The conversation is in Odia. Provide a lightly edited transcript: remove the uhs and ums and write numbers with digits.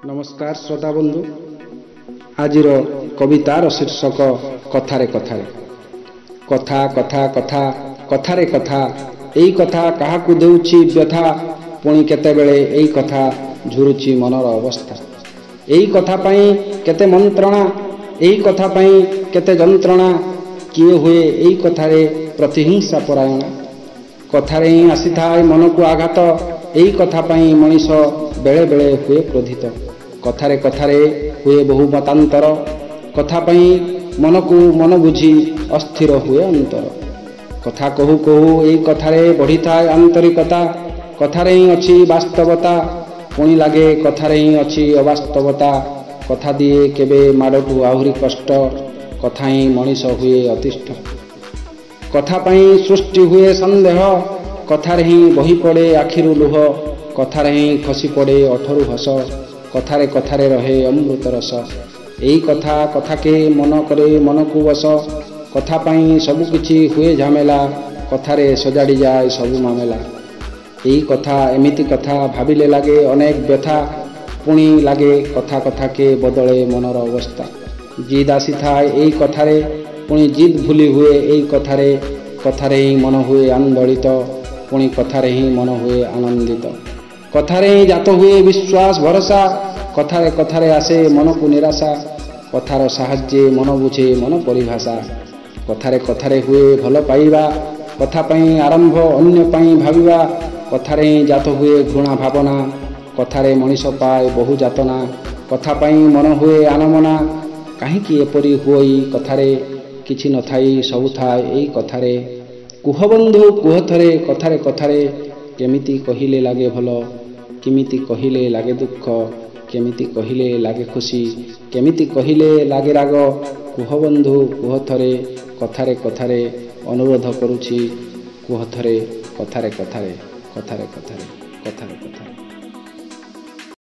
ନମସ୍କାର ଶ୍ରୋତା ବନ୍ଧୁ, ଆଜିର କବିତାର ଶୀର୍ଷକ କଥାରେ କଥାରେ। କଥା କଥା କଥା କଥାରେ କଥା, ଏଇ କଥା କାହାକୁ ଦେଉଛି ବ୍ୟଥା, ପୁଣି କେତେବେଳେ ଏଇ କଥା ଝୁରୁଛି ମନର ଅବସ୍ଥା। ଏଇ କଥା ପାଇଁ କେତେ ମନ୍ତ୍ରଣା, ଏଇ କଥା ପାଇଁ କେତେ ଯନ୍ତ୍ରଣା, କିଏ ହୁଏ ଏଇ କଥାରେ ପ୍ରତିହିଂସା ପରାୟଣା। କଥାରେ ହିଁ ଆସିଥାଏ ମନକୁ ଆଘାତ, ଏଇ କଥା ପାଇଁ ମଣିଷ ବେଳେବେଳେ ହୁଏ କ୍ରୋଧିତ। କଥାରେ କଥାରେ ହୁଏ ବହୁ ମତାନ୍ତର, କଥା ପାଇଁ ମନକୁ ମନ ବୁଝି ଅସ୍ଥିର ହୁଏ ଅନ୍ତର। କଥା କହୁ କହୁ ଏଇ କଥାରେ ବଢ଼ିଥାଏ ଆନ୍ତରିକତା, କଥାରେ ହିଁ ଅଛି ବାସ୍ତବତା, ପୁଣି ଲାଗେ କଥାରେ ହିଁ ଅଛି ଅବାସ୍ତବତା। କଥା ଦିଏ କେବେ ମାଡ଼ଠୁ ଆହୁରି କଷ୍ଟ, କଥା ହିଁ ମଣିଷ ହୁଏ ଅତିଷ୍ଠ। କଥା ପାଇଁ ସୃଷ୍ଟି ହୁଏ ସନ୍ଦେହ, କଥାରେ ହିଁ ବହି ପଡ଼େ ଆଖିରୁ ଲୁହ, କଥାରେ ହିଁ ଖସି ପଡ଼େ ଅଠରୁ ହସ, କଥାରେ କଥାରେ ରହେ ଅମୃତ ରସ। ଏଇ କଥା କଥାକେ ମନ କରେ ମନକୁ ବଶ, କଥା ପାଇଁ ସବୁକିଛି ହୁଏ ଝାମେଲା, କଥାରେ ସଜାଡ଼ି ଯାଏ ସବୁ ମାମଲା। ଏଇ କଥା ଏମିତି କଥା ଭାବିଲେ ଲାଗେ ଅନେକ ବ୍ୟଥା, ପୁଣି ଲାଗେ କଥା କଥାକେ ବଦଳେ ମନର ଅବସ୍ଥା। ଜିଦ୍ ଆସିଥାଏ ଏଇ କଥାରେ, ପୁଣି ଜିଦ୍ ଭୁଲି ହୁଏ ଏଇ କଥାରେ, କଥାରେ ହିଁ ମନ ହୁଏ ଆନ୍ଦୋଳିତ, ପୁଣି କଥାରେ ହିଁ ମନ ହୁଏ ଆନନ୍ଦିତ। କଥାରେ ହିଁ ଜାତ ହୁଏ ବିଶ୍ୱାସ ଭରସା, କଥାରେ କଥାରେ ଆସେ ମନକୁ ନିରାଶା, କଥାର ସାହାଯ୍ୟେ ମନ ବୁଝେ ମନ ପରିଭାଷା। କଥାରେ କଥାରେ ହୁଏ ଭଲ ପାଇବା, କଥା ପାଇଁ ଆରମ୍ଭ ଅନ୍ୟ ପାଇଁ ଭାବିବା, କଥାରେ ହିଁ ଜାତ ହୁଏ ଘୃଣା ଭାବନା, କଥାରେ ମଣିଷ ପାଏ ବହୁ ଯାତନା, କଥା ପାଇଁ ମନ ହୁଏ ଆନମନା। କାହିଁକି ଏପରି ହୁଅଇ କଥାରେ, କିଛି ନଥାଇ ସବୁ ଥାଏ ଏଇ କଥାରେ। କୁହ ବନ୍ଧୁ କୁହ ଥରେ କଥାରେ କଥାରେ, କେମିତି କହିଲେ ଲାଗେ ଭଲ, କେମିତି କହିଲେ ଲାଗେ ଦୁଃଖ, କେମିତି କହିଲେ ଲାଗେ ଖୁସି, କେମିତି କହିଲେ ଲାଗେ ରାଗ। କୁହ ବନ୍ଧୁ କୁହ ଥରେ କଥାରେ କଥାରେ, ଅନୁରୋଧ କରୁଛି କୁହ ଥରେ କଥାରେ କଥାରେ, କଥାରେ କଥାରେ, କଥାରେ କଥାରେ।